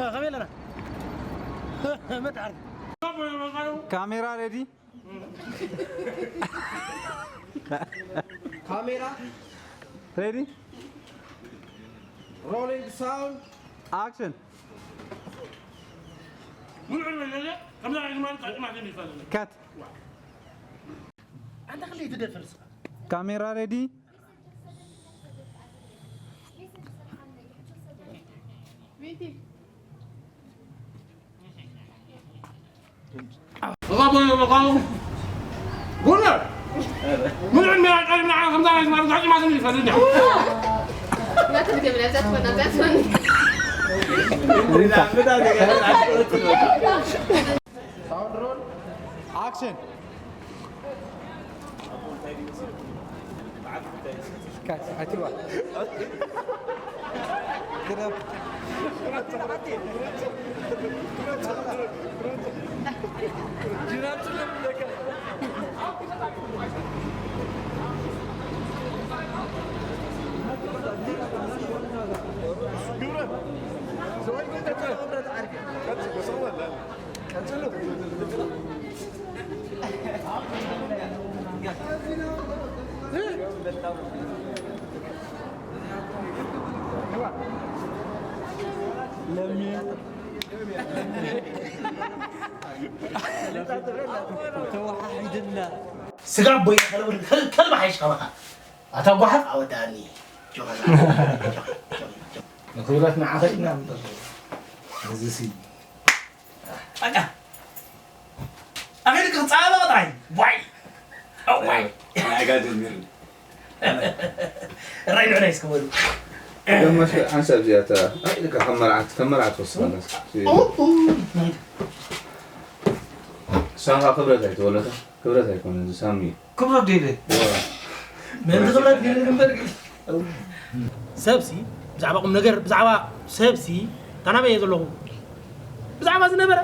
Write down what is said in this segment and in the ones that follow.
ከመይ ኣለና? መድሓር። ካሜራ ሬዲ? ካሜራ ሬዲ? ሮሊንግ ሳውንድ። ኣክሽን። ሙሉእ ዕድመ ለለ ከምዛ ናይ ዝማን ጣጥማ ዘሚፋ ለለ። ካት። ኣንታ ክንደይ ትደፍር እስኻ? ካሜራ ሬዲ? ሳውንድ ሮል ኣክሽን። ለሚ ተዋሓሒድና። ስጋ ኣቦይ ከልብ-፣ ከል-፣ ከልቢ ሓይሽ ከማኻ። ኣታ ጓሓፍ ኣወዳኒ። ጆኸ፣ ጆኸ፣ ጆኸ፣ ጆኸ። ንክብረት ንዓኻ ኢና ንጠልቦ። እዚ ሲ በቃ። ኣኺሉ ክጻበቕ ጥራይ። ዋይ። ዋይ። ኣይ፣ ጋር ጀሚርኒ። ራይ ንዕናይ እስከ በሉ። ገማሽ ሓንሳብ እዚኣ እታ፣ ኣይ፣ ኢልካ ከም መርዓት፣ ከም መርዓት ወስኸላ እስኪ። ኦ፣ ኦ፣ ናይ ሳኻ ክብረት ኣይተወለደ። ክብረት ኣይኮነን፣ እዚ ሳሚ እዩ። ክብረት ዴለ። ዋ። ምእንቲ ክብረት ጌረ ግንበር ግን። ሰብሲ ብዛዕባ ቁም ነገር፣ ብዛዕባ ሰብሲ፣ እታ ናበይ እየ ዘለኹ? ብዛዕባ ዝነበረ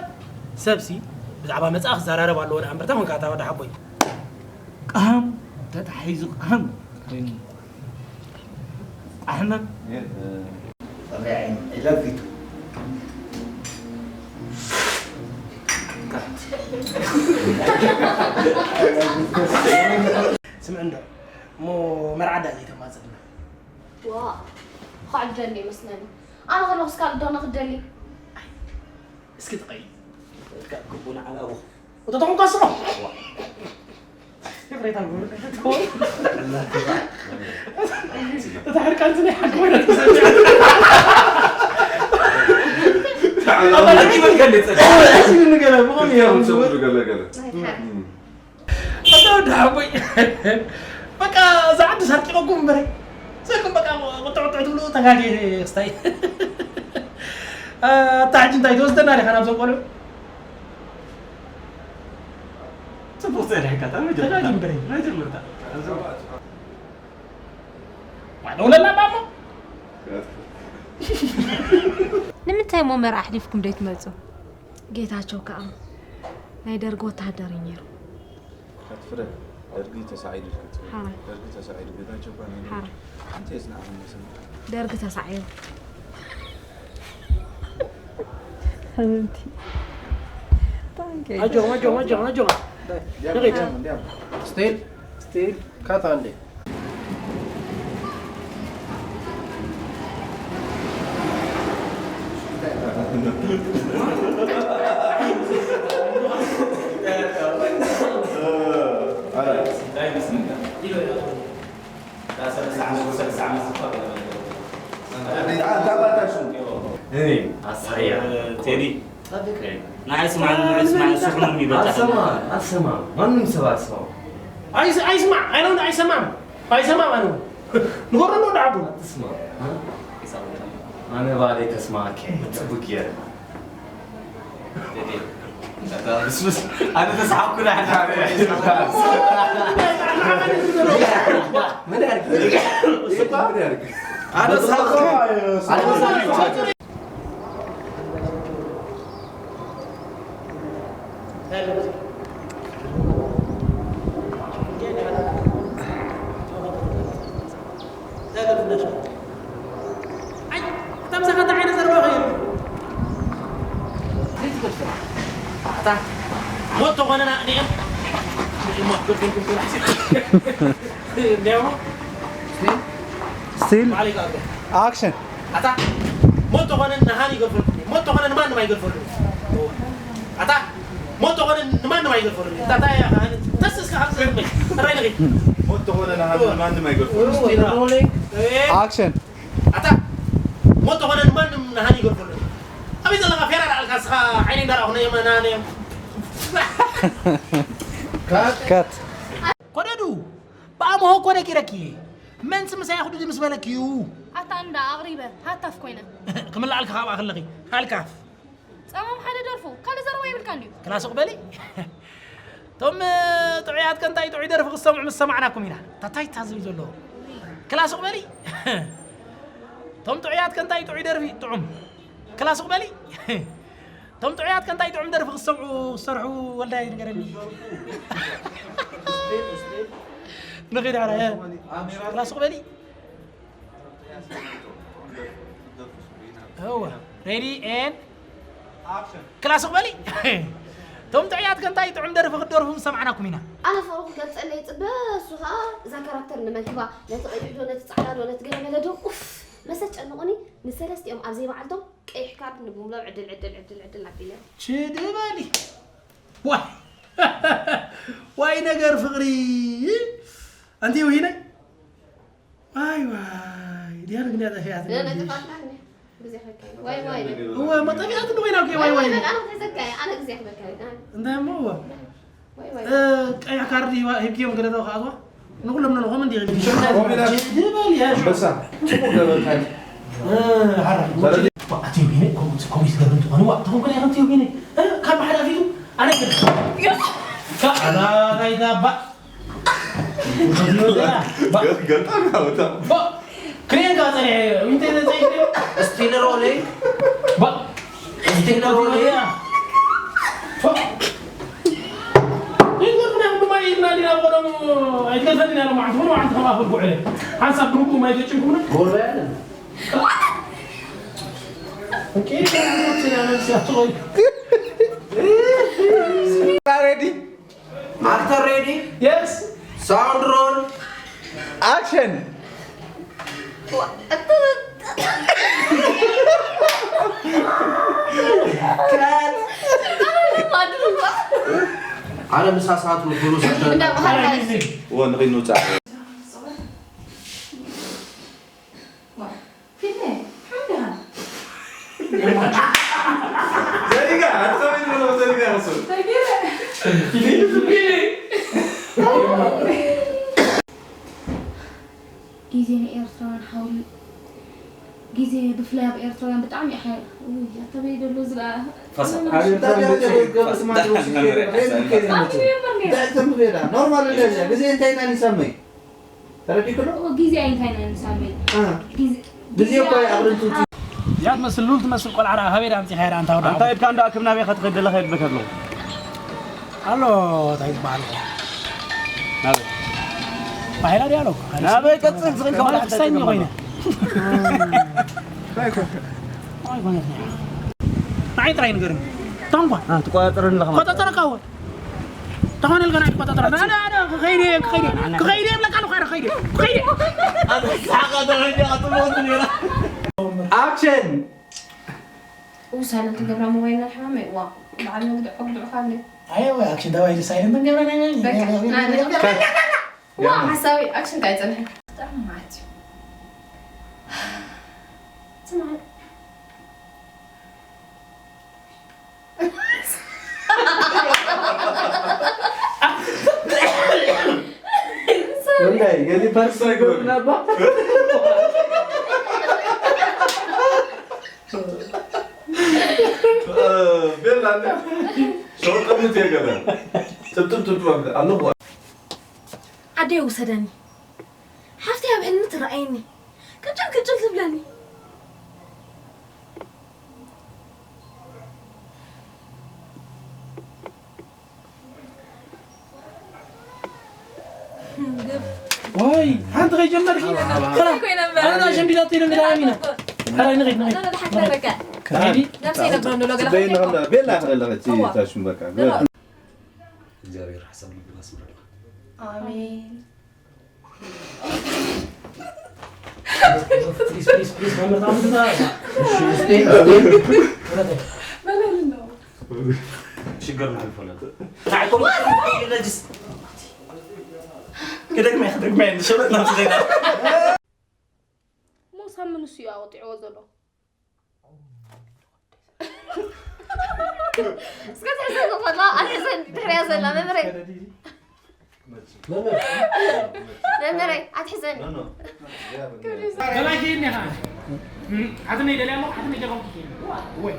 ሰብሲ፣ ብዛዕባ መጻኢ ክዘራረብ ኣለዎ ደኣ እምበር፣ እንታይ ኮንካ፣ እታ ወዲ ሓቦይ? ቃህም ተታሒዙ ቃህም ኮይኑ። ቃህመም። ጸብሪ ዓይኒ፣ I love you too። ስምዕ እንዶ፣ እሞ መርዓ ዳ ዘይተማጽእና? ዋ፣ ኳዕ ደሊ መስለኒ። ኣነ ከለኹስ ካልእ ዶ ንኽደሊ? እስኪ ተቐይ። እካ ክቡና ዓል ኣቡኹ። ወተተኹም ካስሞ። ይቕሬታ ግበሩ። እታ ሕርቃን ዝናይ ሓቂ ኮይና ትመስል። ኣባላት ይበልካ እንደ ጸድቂ። ንገለ፣ ብኸም እዮም። ገለ፣ ገለ። ናይ ሓር። ኣታ ወዲ ሓቦይ፣ በቃ እዛ ዓዲ ሳርቂቐኩም እምበረ። ሰኩም በቃ ቁጥዕ ቁጥዕ ትብሉ ተጋጌ ክስታይ። ኣታ ሕጂ እንታይ ትወስደና ዲኻ ናብዞም ቆልዑ? ጽቡቕ ጸኒሕካ፣ እታ መጀመርታ። ተጋጊ እምበረ። መጀመርታ። ዋዕዳ ውለላ ባሞ። ንምንታይ እሞ መርዓ ኣሕሊፍኩም ዘይትመጹ? ጌታቸው ከኣ ናይ ደርጊ ወተሃደር እዩ ነይሩ። ከትፍረ ደርጊ ተሳዒዱ ኢልካ ትብል። ሓራይ። ደርጊ ተሳዒዱ ጌታቸው እኳ ናይ ደርጊ። ሓራይ። ሓንቲ የጽንዓኒ መሰለኝ። ደርጊ ተሳዒሩ። ሓዘንቲ። ታንኪ። ኣጆኹም፣ ኣጆኹም፣ ኣጆኹም፣ ኣጆኹም። ንኺድ። እንዲያም፣ እንዲያም። ስቲል፣ ስቲል፣ ካታ እንዴ። እኔ አሳያ ቴዲ ናይስማን ናይስማን ስኹም የሚበጣ አሰማ አሰማ ማንም ሰብ አሰማ አይስ አይስማ አይነው አይሰማም አይሰማም አነው ንጎረኖ ዳቦ አትስማ አነ ባሌ ተስማከ ጽቡቅ የረ ኣነ ተስሓኩ ዳ ምን ያርግ ምን ያርግ ኣነ ተስሓኩ ሞት ተኾነና ንእም ንእም ሞት ገብር ገብር እንዲያው ስቲል ማለይ ጋር ኣክሽን ኣታ ሞት ተኾነ ንሃኒ ይገርፈልኩ ሞት ተኾነ ንማንም ኣይገርፈልኩ ኣታ ሞት ተኾነ ንማንም ኣይገርፈልኩ ኣታ ታይ ተስስ ካብ ዝርመይ ራይ ንኺ ሞት ተኾነ ንሃኒ ማንም ኣይገርፈልኩ ኣክሽን ኣታ ሞት ተኾነ ንማንም ንሃኒ ይገርፈልኩ ኣበይ ዘለኻ ፌራ ዳልካ ስኻ ዓይነይ እንዳራ ኹነ የመና ነም ከት ኮደዱ ብኣምሆ እኮ ነጊረኪ እየ። መን ስምሳይ ኣኽዱዲ ምስ በለኪ እዩ። ኣታ እንዳ ኣቕሪበ ሃታፍ ኮይነ። ክምልኣልካ ካብኣ ከለኺ ሃልካፍ። ጸማም ሓደ ደርፉ ካልእ ዘረባ ይብልካን ድዩ? ክላስቕ በሊ። እቶም ጥዑያት ከንታይ ጥዑይ ደርፊ ክሰምዑ ምስ ሰማዕናኩም ኢና። ታታይ እታ ዝብል ዘሎ። ክላስቕ በሊ። እቶም ጥዑያት ከንታይ ጥዑይ ደርፊ ጥዑም። ክላስቕ በሊ። እቶም ጥዑያት ከ እንታይ ጥዑም ደርፊ ክሰምዑ ክሰርሑ ወልዳይ ንገረኒ። ንኺድ ዓላ ክላስ ቁበሊ እወ ሬዲ ኤን ክላስ ቁበሊ። እቶም ጥዑያት ከ እንታይ ጥዑም ደርፊ ክትደርፉ ምሰማዕናኩም ኢና። ኣነ ፍቕሩ ክገልፀለይ ይፅበ፣ እሱ ከዓ እዛ ካራክተር ንመን ሂባ፣ ነቲ ቀይሕ ዶ ነቲ ፃዕዳ ዶ ነቲ ገለ መለ ዶ ኡፍ መሰ ጨንቑኒ። ንሰለስቲኦም ኣብ ዘይበዓልቶም ቀይሕ ካርድ ንብምሎም ዕድል ዕድል ዕድል ዕድል ኣቢለ። ችዲ በሊ ዋይ ዋይ ነገር ፍቕሪ ኣንቲ ውሂነ ዋይ ዋይ ድያ ግን ያጠፊያት ነጥፋት ግዜ ከካይ ዋይ ዋይ እወ መጠፊያት እንደ ኮይና ዋይ ዋይ ኣነ ተዘካይ ኣነ ግዜ ከካይ እንታይ እሞ እወ ዋይ ዋይ ቀያ ካርድ ሂብኪዮም ገለ ዶ ከኣትዋ ንኩሎም ንለኾም እንዲ ጅዲ በል ያ በሳ ጽቡቅ ገበርካ ኣትዩ ቢነ ከምኡ ትገብር እንትኾነ ዋ ተኾንኮ ናይ ከምትዩ ቢነ ካብ ብሓላፊቱ ኣነ ኣላታይታ ባ ገጣሚ ኣወታ ክሬንካ ፀኒሐ ዊንቴ ዘፀይፍ ስቲል ሮሊንግ ባ ስቲል ሮሊንግ ሓንሳብ ብሩቁ ማይ ተጭንኩምና ጎርበያለ ሬዲ አክተር ሬዲ የስ ሳውንድ ሮል አክሽን አረ ምሳ ሰዓት ምክሩ እንዳባህር ወ ንኺድ ንውፃእ ፊልሜ ሓምድሃ ዘሪጋ ኣትኸበይ ንብሎ ዘሪጋ ሱ ግዜ ንኤርትራውያን ሓውሊ ግዜ ብፍላይ ኣብ ኤርትራውያን ብጣዕሚ ይሓ ኣተበይ ደሎ ዝኣ ኖርማል ግዜ እንታይ ኢና ንሰመይ ተረዲክሎ ግዜ እንታይ ኢና ንሳመይ ግዜ እኮ ኣብርንቱ ያ ትመስል ሉል ትመስል ቆልዓ ዳኣ ካበይ ዳ ኣምፂኻ ዳ ኣንታ ወዳ እንታይ ኢልካ እንዳ ኣክብ ናበይ ከትኸድ ደለኻ ይብለካ ኣለኹ ኣሎ እንታይ ዝበሃል ናበይ ባሂላ ድያ ኣሎ ናበይ ቀፅል ዝኽእል ማለት ክሳይ ኮይነ ኣይኮነት ንዓይ ጥራይ ንገርኒ ታንኳ ትቆጣጠረኒ ኣለኻ ቆጣጠረካ ወ ተኾነ ልካ ናይ ቆጣጠረ ኣነ ኣነ ክኸይድ እየ ክኸይድ እየ ክኸይድ እየ ብለካ ኣለኹ ኣነ ክኸይድ እየ ክኸይድ እየ ኣክሽን ውሳነ ትገብራ ሞባይልና ሕማም ዋ ብዓል መግድዖ ግድዑ ካብ ኣየ ወይ ኣክሽን ተባሂሉ ሳይለንት እንገብረ ዋ ሓሳዊ ኣክሽን እንታይ ፀንሐ ብጣዕሚ ማለት እዩ ስማዕ ወላይ ገሊ ፓርክ ሳይጎል ናባ ቤላ ሸወቀምት የገበ ትብትብ ትብትብ ኣለኹ ዓደይ ውሰደኒ ሓፍተይ ኣብ ሕልሚ ትረኣየኒ ቅጭል ቅጭል ትብለኒ ወይ ሓንቲ ከይጀመርኪ ኣና ሸምቢላቶ ኢለ ንዳ ኣሚና ኣራይ ንኸይድ ንኸይድ ከመይ ነብሰይ ነብረን ዘሎ ገለ ጽበይ ከይኮ። ንኸሎ ቤላ ክለለኸ እቲ እዋ። ታሽም በቃ። ገለ። እግዚኣብሔር ሓሳብ ልብና ስምረልና። ኣሜን። ፕሊዝ፣ ፕሊዝ፣ ፕሊዝ፣ መምህር፣ ታምርና። እሺ፣ እስቲ። በለልን ነው። ሽግር ነው ይፈለጥ። ታይኮም ለጅስ። ከደግመ፣ ከደግመ፣ ሸበት ነው ዘይና። ሞሳ ምን እሱ ያወጥ ይወዘሎ። እስከ ትሕዘን ዝኾና ኣትሕዘን ድሕሪያ ዘላ መምህረይ። መምህረይ ኣትሕዘን። ከማይ ከይድኒ ኸዓ። ዓትነይ ደልያ ኣለኹ፣ ዓትነይ ጀርባኹም ትሽይኒ። ወይ።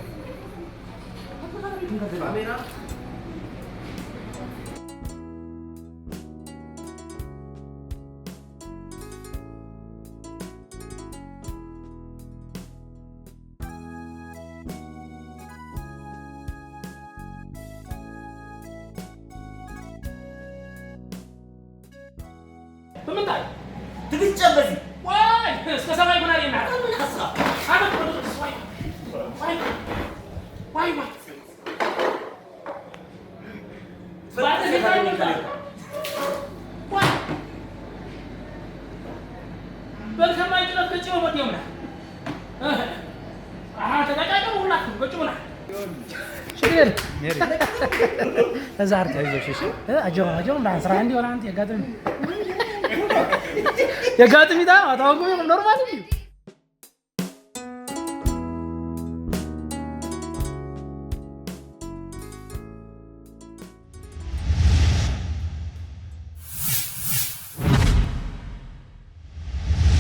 ብምንታይ? ትግጨ በዚ። ዋይ፣ እስከ ሰማይ ይኩን ኣርእየና። ኣታ ምን ሓስኻ? ኣታ ምን ሓስኻ? ዋይ፣ ዋይ፣ ዋይ፣ ዋይ። በል ከማይ ጭረት ገጭቦ ወዲኦምና። ኣሃ፣ ተጋጫጭ ሁላችሁ ገጭቡና። ሽግር። ተዛርተ። አይዞሽ፣ እሺ። እ፣ አጆ፣ አጆ፣ እንዳን ስራ እንዲ ወላ አንተ የጋጥም። የጋጥም ይታ፣ አታውቁ ኖርማል እንዲ።